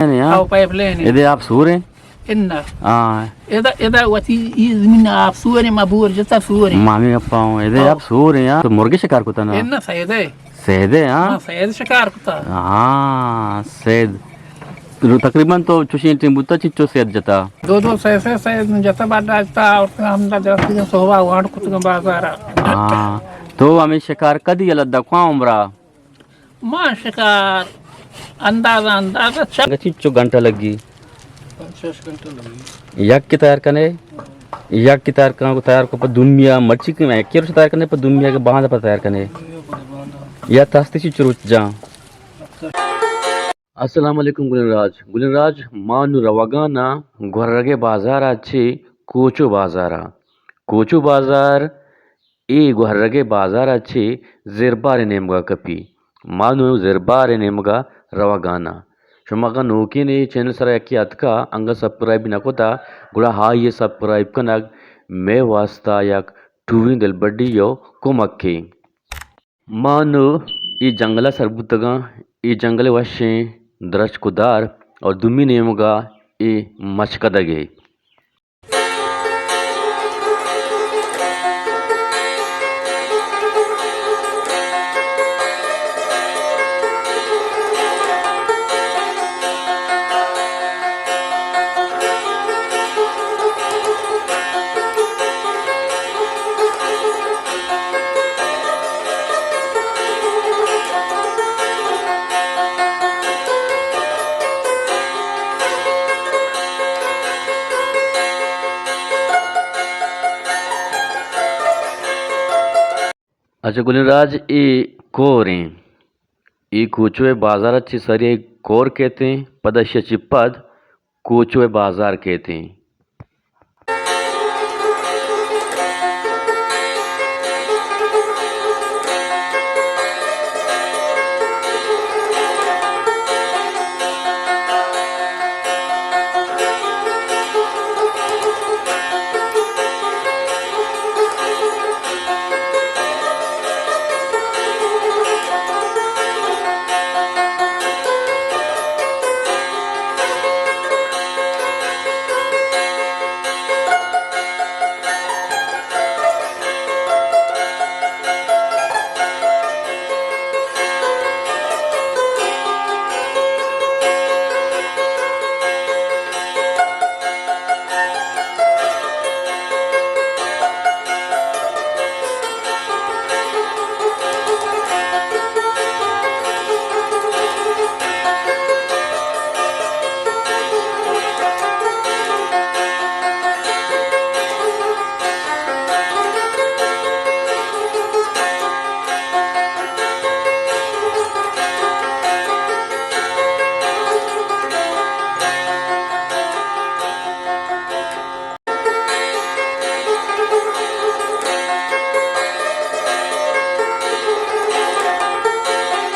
ہاں۔ او پائپ لین ہے۔ ادے آپ سور ہیں؟ انا۔ ہاں۔ ادا، ادا وتی ای زمین آپ سور ہیں، ما بور جتا سور ہیں۔ مامی گپا ہوں، ادے ہاں۔ آپ سور ہیں، ہاں۔ تو مرگے شکار کتا نا؟ انا سیدے۔ سیدے، ہاں؟ ہاں، سید شکار کتا۔ ہاں، سید۔ تقریباً تو چوشیں ٹیم بوتا چنچو سید جتا؟ دو دو سہ سہ سید جتا، بڈا جتا، اور ہمدا جتا صحبا وانڈ کتگا بازارا۔ ہاں۔ تو ہمیں شکار کدی یلہ دکھوا عمرہ؟ ما شکار اندازہ، اندازہ چ- اگہ چنچو گھنٹہ لگی؟ پنچ شش گھنٹہ لگی۔ یک کے تیار کنے؟ یک کے تیار کن، تیار کو پہ دومیا مرچی کے، یک کے روچ تیار کنے پہ دومیا کے باندھ پر تیار کنے؟ یا تاستی چی چروچ جان؟ السلام علیکم گلین راج۔ گلین راج، ما نو روگانا گورگے بازارا چی کوچو بازارا۔ کوچو بازار اے گوھرگئے بازار ء چہ زربار ء نیمگ ء کپی۔ ما نوں زربار ء نیمگ ء روگ ء آں۔ شما اگاں نوکیں اے چینل سرا یکے اتکا انگت سبسکرائب نہ کتا، گڑا آئی ء سبسکرائب کنگ مئے واستا یک ٹوھیں دلبڈی ء کمکے۔ ما نوں اے جنگل ء سر بوتگاں، اے جنگل ء وشیں درچک ء دار اور دومی نیمگ ء اے مچکدگ ء۔ اچھا گلیں راج، اے کور ایں۔ اے کوچو ء بازار ء چہ سری ء کور کیت ایں، پد اشی ء چہ پد کوچو ء بازار کیت ایں۔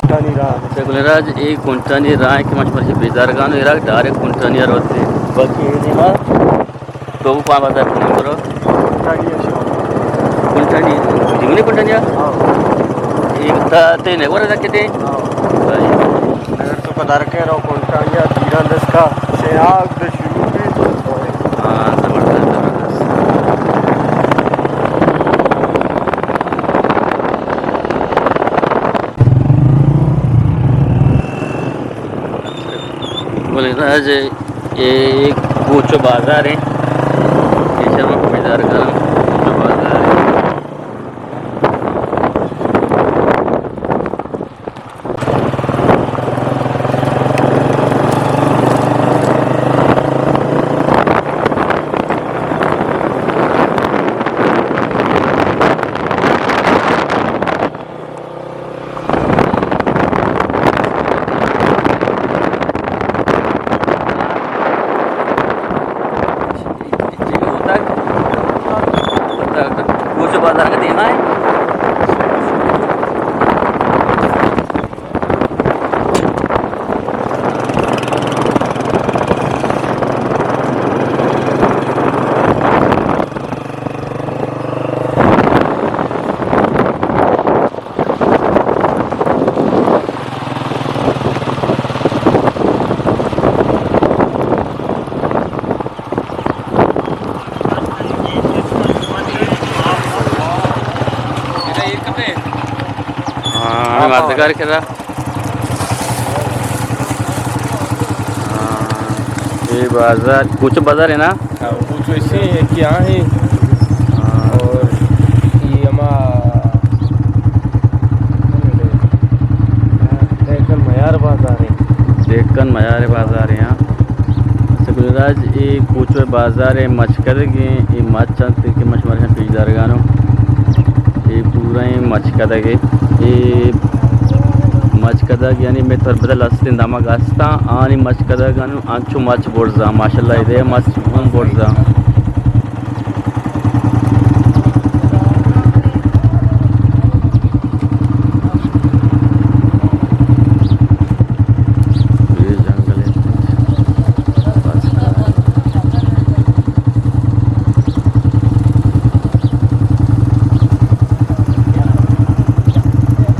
کنٹانی راہ۔ اچھا، گلیں راج، اے کنٹانی راہ کہ من شمارا چہ بیدارگان و ایرا ڈائریکٹ کنٹانی ء روت۔ باقی اے دیما تو پان بازار کنٹانی برو۔ کنٹانی ء شما۔ کنٹانی، دیوانی کنٹانی ء؟ ہاں۔ اے تا تے نگور تک تے؟ ہاں۔ بھائی۔ اگر تو پدار کے رو کنٹانی ء دیران دستا شے آگ دے شروع بھی۔ ہاں، زبردست، زبردست۔ گلیں راج، اے کوچو بازار ایں۔ اے شما بیدارگان کوچو بازار ایں۔ کار کرا۔ ہاں، اے بازار، کوچو بازار ہے نا؟ ہاں، کوچو ایسے ہیں کہ یہاں ہیں۔ ہاں۔ اور یہ ہما دہکان میار بازار ہے۔ دہکان میار بازار ہے، ہاں۔ اچھا، گل راج، اے کوچو بازار ہے، مچ کدگ ہیں، اے مچ انت کہ مچ مرشاں پیش دارگانو۔ اے پورا ہیں مچ کدگ ہے۔ اے مچ کدگ یعنی میں تر بدل استیں دمگ استاں، آنی مچ کدگ انو انچو مچ برزا، ماشاءاللہ، اے دے مچ ہم برزا۔ اے جنگل انت۔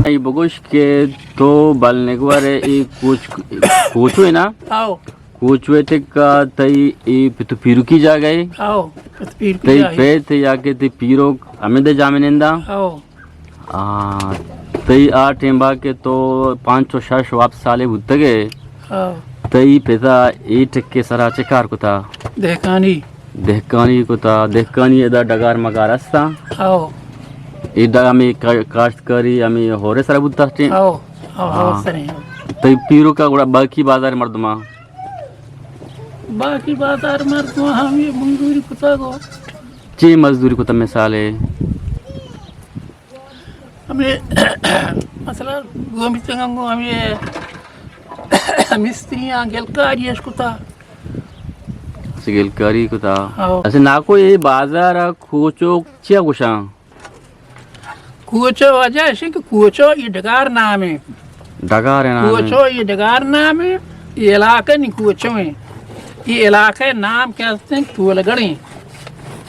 اے بگوش کہ تو بل نگور اے کوچ، کوچو ہے نا؟ آؤ۔ کوچو ءِ تکا تئی اے پت ءُ پیرکی جاگہ ئے؟ آؤ، پت پیرکی تئی جاگہ۔ پت یا کہ تئی پیرک ہمے دے جامنندا؟ آؤ۔ آ، تئی آ ٹیمبا کہ تو پانچ ءُ شش وپت سالے بوتگ ئے، آؤ۔ تئی پتا اے ٹکے سرا چے کار کتا؟ دہکانی۔ دہکانی کتا، دہکانی ادا ڈگار مگار استا؟ آؤ۔ اے ڈگار ہمے کا-، کاشتکاری ہمے ہورے سرا بوتا ٹیم؟ آؤ، آؤ، ہور سرے۔ تئی پیرکا گڑا باقی بازار مردماں؟ باقی بازار مردم ہم یہ مزدوری کتا گو۔ چی مزدوری کتا مثال ہے؟ ہمیں مثلا گو ہمیں چنگا گو ہمیں مستری آں گلکاری اش کتا۔ اچھا، گلکاری کتا۔ ہاں۔ اچھا، ناکو یہ بازار کوچو چیا گوشاں؟ کوچو وجہ اش کہ کوچو یہ ڈگار نام ہے۔ ڈگار نام ہے۔ کوچو یہ ڈگار نام ہے، یہ علاقہ نہیں کوچو ہے۔ یہ علاقہ نام کیا ہستے ہیں؟ تولگڑ ہیں۔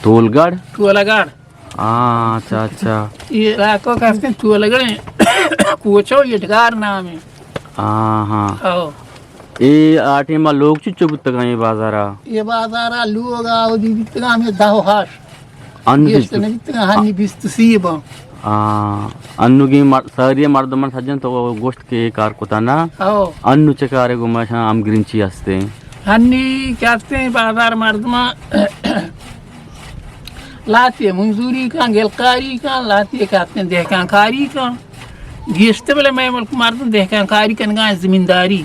تولگڑ؟ تولگڑ۔ ہاں، اچھا، اچھا۔ یہ علاقہ کیا ہستے ہیں؟ تولگڑ ہیں۔ کوچو یہ ڈگار نام ہے۔ ہاں، ہاں۔ او۔ اے آ ٹیم ءَ لوگ چچو بوتگاں اے بازار ءَ؟ اے بازار ءَ لوگ آ ودی بیتگاں ہمے دہ ءُ ہشت۔ انو گیشتر چچو؟ نہ بیتگاں، ہنی بیست ءُ سی باں۔ آ، انوگیں مر-، ساری مردمان سجن تو گوشت کہ اے کار کتا نا؟ او۔ انو چہ کارے گو ماشاں ہمگرنچی ہستیں؟ ہنی کہ ہستیں بازار مردمان لاتی مزدوری کن، گلکاری کن، لاتی کہ ہستیں دہکان کاری کن۔ گیشتر بلے مئے ملک مردم دہکان کاری کنگا، زمینداری۔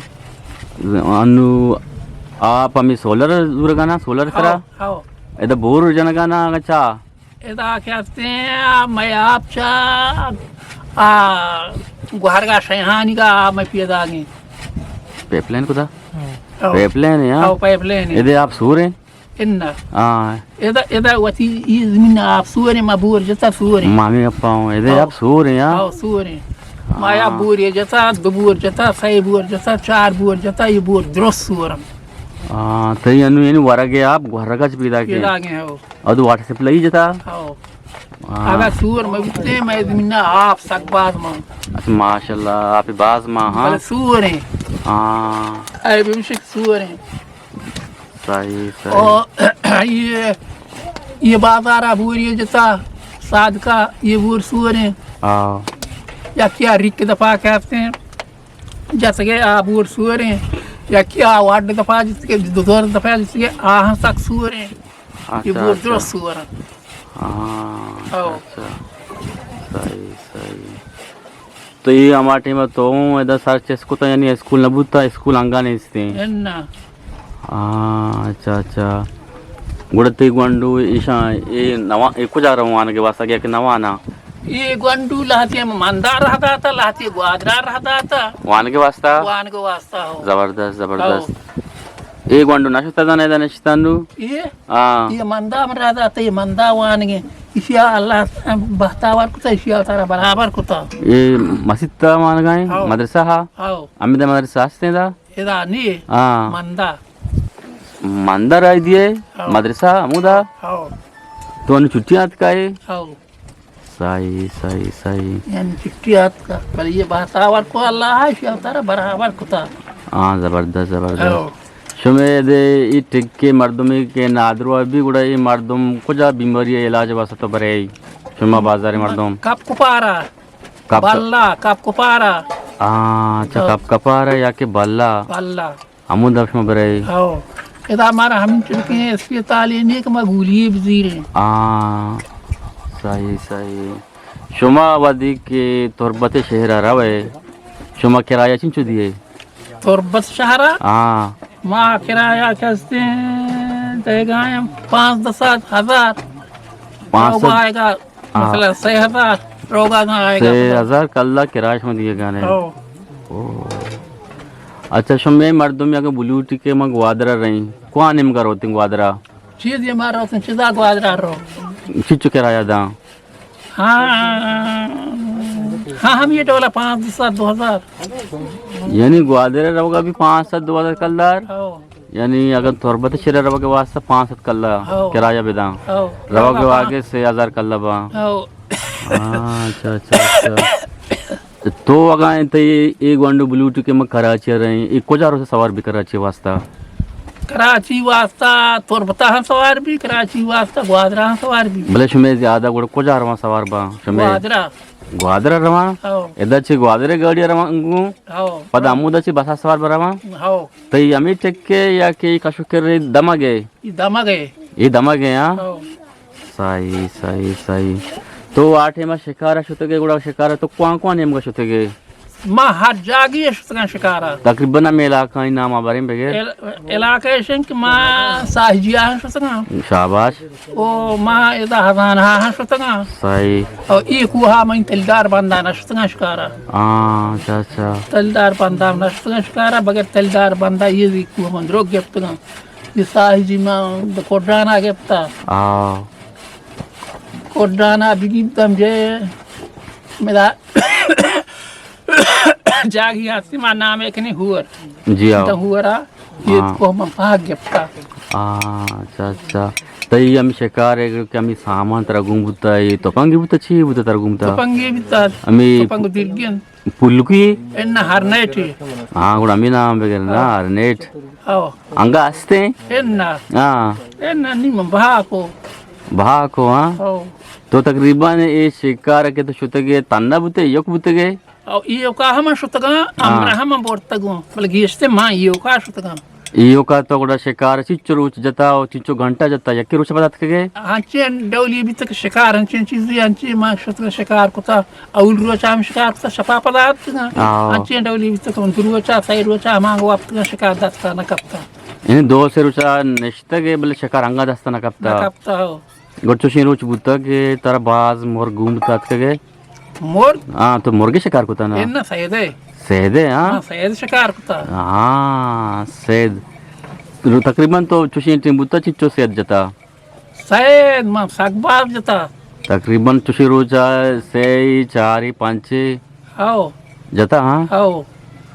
انو آپ ہمیں سولر زورگانا، سولر سرا؟ ہاؤ، ہاؤ۔ ادا بور جنگانا چا؟ ادا کہ ہستیں، آ، مئے آپ چا، آ، گوہرگا شیہانی کا آپ مئے پیداگیں۔ پائپ لائن کتا؟ ہاؤ۔ پائپ لائن ہے، ہاں؟ ہاؤ، پائپ لائن ہے۔ ادے آپ سور ہیں؟ انا۔ ہاں۔ ادا، ادا وتی ای زمین آپ سور ہیں، ما بور جتا سور ہیں۔ ما ہمیں اپا ہوں، ادے ہاؤ۔ آپ سور ہیں، ہاں؟ ہاؤ، سور ہیں۔ ما یا ہاں۔ بور یہ جتا، دو بور جتا، سہ بور جتا، چار بور جتا، یہ بور درست سور ہیں۔ ہاں، تئی انو یعنی ورگ ہے آپ گوہرگا چ پیدا کے؟ پیدا کے، ہاؤ۔ اور تو واٹر سپلائی جتا؟ ہاؤ۔ ہاں۔ اگر سور مہ بیتیں، مئے زمین آپ سک باز مان۔ اچھا، ماشاءاللہ، آپ باز مان، ہاں؟ بلے سور ہیں۔ ہاں۔ اے بمشک سور ہیں۔ صحیح، صحیح۔ او، یہ، یہ بازار ءَ بوری جتا، صادقہ، یہ بور سور ہیں۔ ہاں۔ یا کیا ریک دفعہ کہتے ہیں، جیسے کہ آ بور سور ہیں۔ یا کیا واڈ دفعہ جس کے، دو دور دفعہ جس کے آہاں سک سور ہیں۔ یہ اچھا، بور اچھا۔ درست سور ہیں۔ ہاں، او۔ اچھا، اچھا۔ صحیح، صحیح۔ تو یہ ہما ٹائم تو ہوں ادا سر چست کتا، یعنی اسکول نہ بوتا، اسکول انگا نیستیں۔ انا۔ ہاں، اچھا، اچھا۔ گڑا تئی گونڈو ایشاں، اے نوا، اے کجا رو وانگے واسطہ گیا کہ نوانا؟ اے گونڈو لہتے مندا رہ داتا، لہتے گوادرا رہ داتا۔ وانگے واسطہ؟ وانگے واسطہ، ہو۔ زبردست، زبردست۔ ہو۔ اے گونڈو نشتا دانا ادا نشتانو؟ اے؟ ہاں۔ اے مندا من رہ داتا، اے مندا وانگے۔ اشیا اللہ بہتاور کتا، اشیا تارا برابر کتا۔ اے مسیت وانگا ہیں؟ ہو۔ مدرسہ ہا؟ ہو۔ ہمیں دا مدرسہ ہستیں دا؟ ادا نی؟ ہاں۔ مندا۔ مندا رائی دیے؟ ہاؤ۔ مدرسہ ہمودا؟ ہاؤ۔ تو انو چھٹی آتکا ہے؟ ہاؤ۔ صحیح، صحیح، صحیح۔ یعنی چھٹی آتکا، بلے یہ بہتاور کو اللہ ہے، شیعہ تارا برابر کتا۔ ہاں، زبردست، زبردست۔ ہاؤ۔ شمے دے ای ٹکے مردمی کہ نادرو بھی گڑا ای مردم کجا بیماری علاج واسطہ تو برے ای؟ شما بازار مردم؟ کپ کپارا۔ کپ۔ بلا، کپ کپارا۔ آ، چہ ہو۔ کپ کپارا یا کہ بلا؟ بلا۔ ہمودا شما برئے؟ ہو۔ ادا مارا ہمینچو کہ اسپتالے نی کہ ما گولی بزیریں۔ آ، صحیح، صحیح۔ شما وہدے کہ تربت شہرا روئے، شما کرایہ چنچو دیئے؟ تربت شہرا؟ ہاں۔ ما کرایہ کستے دیگا ہیں پانچ دس ہزار۔ پانچ سد؟ روگا آئیگا، ہاں۔ مثلا سئے ہزار، روگا آئیگا۔ سئے ہزار کلا کرایہ شما دیگا نے؟ ہو۔ او۔ اچھا، شما مردم اگہ بلوٹی کہ ما گوادرا رئیں، کواں نیمگا روتیں گوادرا؟ چیزے ما روتیں، چدا گوادرا رو۔ چنچو کرایہ داں؟ ہاں، ہاں، ہمے ڈولا پانچ سد، دو ہزار۔ یعنی گوادر روگا بھی پانچ سد، دو ہزار کلدار؟ ہو۔ یعنی اگر تربت شہر روگ واسطہ پانچ سد کلدار ہو۔ کرایہ بداں۔ ہو۔ روگ روگا واگے سئے ہزار کلدار با۔ ہو۔ ہاں، اچھا، اچھا، اچھا۔ تو اگاں تئی اے گونڈو بلوٹی کہ ما کراچی ءَ رئیں، اے کجا روچ سوار بی کراچی واسطہ؟ کراچی واسطہ تربتا ہم سوار بی، کراچی واسطہ گوادرا ہم سوار بی۔ بلے شمے زیادہ گڑا کجا رواں سوار باں شمے؟ گوادرا۔ گوادرا رواں؟ ہو۔ ادا چہ گوادر گاڑی رواں گوں؟ ہو۔ پدا ہمودا چہ بسا سوار برواں؟ ہو۔ تئی ہمے ٹکے یا کہ کشو کرے دمگے؟ اے دمگے۔ اے دمگے، ہاں؟ ہو۔ صحیح، صحیح، صحیح۔ تو آ ٹائما شکارا شتگے، گڑا شکارا تو کواں کواں نیمگا شتگے؟ ما ہر جاگہے شتگاں شکارا۔ تقریباً ہمے علاقہ ءِ نام ءَ بریں بگر۔ عل-، علاقہ ایش انت کہ ما ساہجی ءَ ہم شتگاں۔ شاباش۔ او ما ادا ہزانہ ءَ ہم شتگاں۔ صحیح۔ او اے کوہ ءَ من تلدار بندا نہ شتگاں شکارا۔ ہاں، اچھا، اچھا۔ تلدار بندا نہ شتگاں شکارا، بگر تلدار بندا اے کوہ من دروگ گپتگاں۔ اے ساہجی ما کوڈانا گپتا۔ ہاں۔ کوڈانا بگیپتم جے مدا جاگہے ہستی، ما نامے کنی ہور۔ جی، آؤ۔ تا ہورا، یہ ہاں۔ کو من پاک گپتا۔ ہاں، اچھا، اچھا۔ تئی ہم شکار ہے کہ ہمیں سامان ترا گون بوتا، یہ تپنگی بوتا، چی بوتا ترا گون بوتا؟ تپنگی بوتا، ہمیں تپنگ دیرگین۔ پلکی؟ انا ہرنیٹی۔ ہاں، گڑا ہمیں نام بگر نا، ہاں۔ ہرنیٹ۔ ہاں۔ انگا ہستے؟ انا۔ ہاں۔ انا نی من بہا کو۔ بہا کو، ہاں؟ ہاں۔ تو تقریباً اے شکار کہ تو شتگے تنہا بوتے، یک بوتگے؟ او ایوکا ہم شتگاں، ہاں۔ امرا ہم برتگوں، بلے گیشتے ما ایوکا شتگاں۔ ایوکا تو گڑا شکار چنچو روچ جتا او چنچو گھنٹہ جتا، یکے روچ پدا اتکگے؟ انچیں ڈولی بیتگ شکار، انچیں چیزے، انچیں ما شتگاں شکار کتا، اول روچا ہم شکار کتا، شپا پدا اتکگاں۔ آؤ۔ انچیں ڈولی بیتگ من دو روچا، سئے روچا ہمانگو وپتگاں، شکار دستا نہ کپتا۔ یعنی دو سے روچا نشتگے، بلے شکار انگا دستا نہ کپتا۔ نہ کپتا، ہو۔ گڑا چوشیں روچ بوتگ کہ ترا باز مرگ گون بوتگ اتکگے؟ مرگ؟ ہاں، تو مرگے شکار کتا نا؟ اے نا، سیدے۔ سیدے، ہاں؟ ہاں، سید شکار کتا۔ ہاں، سید۔ رو-، تقریباً تو چوشیں ٹیم بوتا، چنچو سید جتا؟ سید، من سک باز جتا۔ تقریباً چوشیں روچا سئے، چار، پنچ۔ ہاؤ۔ جتا، ہاں؟ ہاؤ۔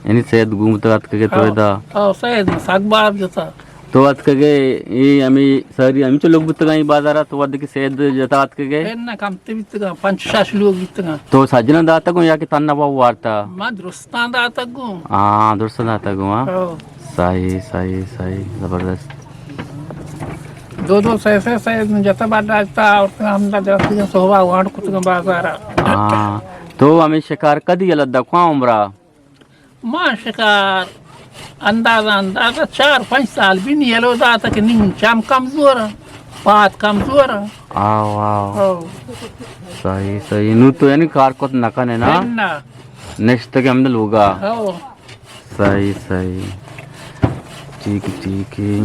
یعنی سید گون بوتگ اتکگے تو ہاؤ۔ ادا؟ ہاؤ، سید من سک باز جتا۔ تو اتکگے، اے ہمیں ساری ہمینچو لوگ بوتگاں اے بازارا، تو وھدے کہ سید جتا اتکگے؟ اے نہ، کمتے بیتگاں، پنچ شش لوگ بیتگاں۔ تو سجنا داتگوں یا کہ تنا وارتا؟ من درستاں داتگوں۔ ہاں، درستاں داتگوں، ہاں۔ ہاؤ۔ صحیح، صحیح، صحیح، زبردست۔ دو دو سئے سئے سید من جتا بڈا جتا، اور ہمدا درستگاں صحبا وانڈ کتگاں بازارا۔ ہاں، تو ہمیں شکار کدی یلہ دکواں عمرا؟ ما شکار اندازہ، اندازہ چار پنچ سال بی نی یلو داتا کہ نی من چم کمزور، پاد کمزور۔ آؤ، آؤ۔ او۔ صحیح، صحیح۔ نو تو یعنی کار کت نہ کنے نا؟ نہ۔ نشتگ ہمدا لوگا۔ او۔ صحیح، صحیح۔ ٹھیک، ٹھیک ہے۔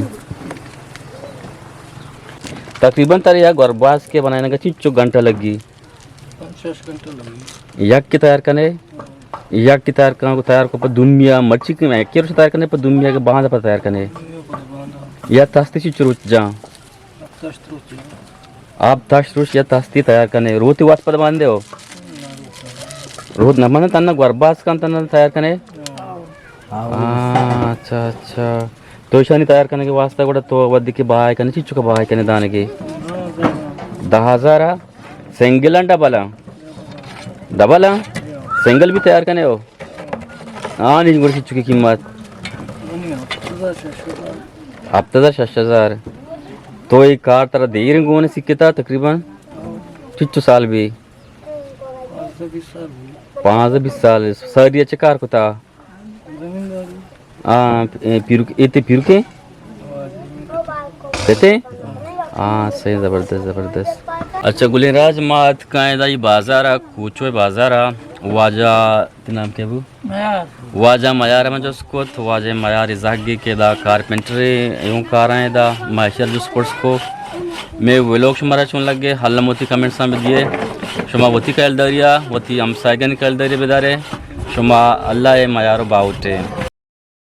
تقریباً ترا یک گورباز کے بنائینگا چنچو گھنٹہ لگی؟ پنچ شش گھنٹہ لگی۔ یک کے تیار کنے؟ یک کے تیار کن، تیار کو پہ دومیا مرچی کے، یک کے روچ تیار کنے پہ دومیا کے باندا پہ تیار کنے؟ یا تاستی چنچو روچ جاں؟ ہپتش روچ۔ ہپتش روچ یا تاستی تیار کنے، روتی وت پد باندے ہو؟ روت نہ باندے، تنا گورباز کن، تنا تیار کنے؟ ہاں۔ ہاں، اچھا، اچھا۔ تو ایشانی تیار کنگے واسطہ گڑا تو وھدے کہ بہا کنے، چنچو کہ بہا کنے دانگے؟ دہ ہزار آ؟ سنگل آں ڈبل آں؟ ڈبل آں؟ سنگل بھی تیار کنے ہو؟ آنی گڑا چنچو کہ قیمت؟ ہپت ہزار، شش ہزار۔ تو اے کار ترا دیر گون سکتا تقریباً؟ چنچو سال بی؟ پانزدہ بیست سال بی۔ پانزدہ بیست سال۔ ساری چہ کار کتا؟ آ، اے پیرک، اے تے پیرکیں؟ تے؟ آ، صحیح، زبردست، زبردست۔ اچھا، گلیں راج، ما اتکائیں دا ای بازارا، کوچو بازارا، واجہ، تے نام کیا بو؟ میار۔ واجہ میار من جست کت، واجہ میار زہگی کہ دا کارپنٹر اے، ایوں کارائیں دا، ما اشر جست پرس کو۔ مے ویلوگ شمارا چون لگے، حل وتی کمنٹساں بدیے۔ شما وتی کیلداریا، وتی ہمسائگانی کیلداری بدارے۔ شما اللہ اے میار و باوٹے۔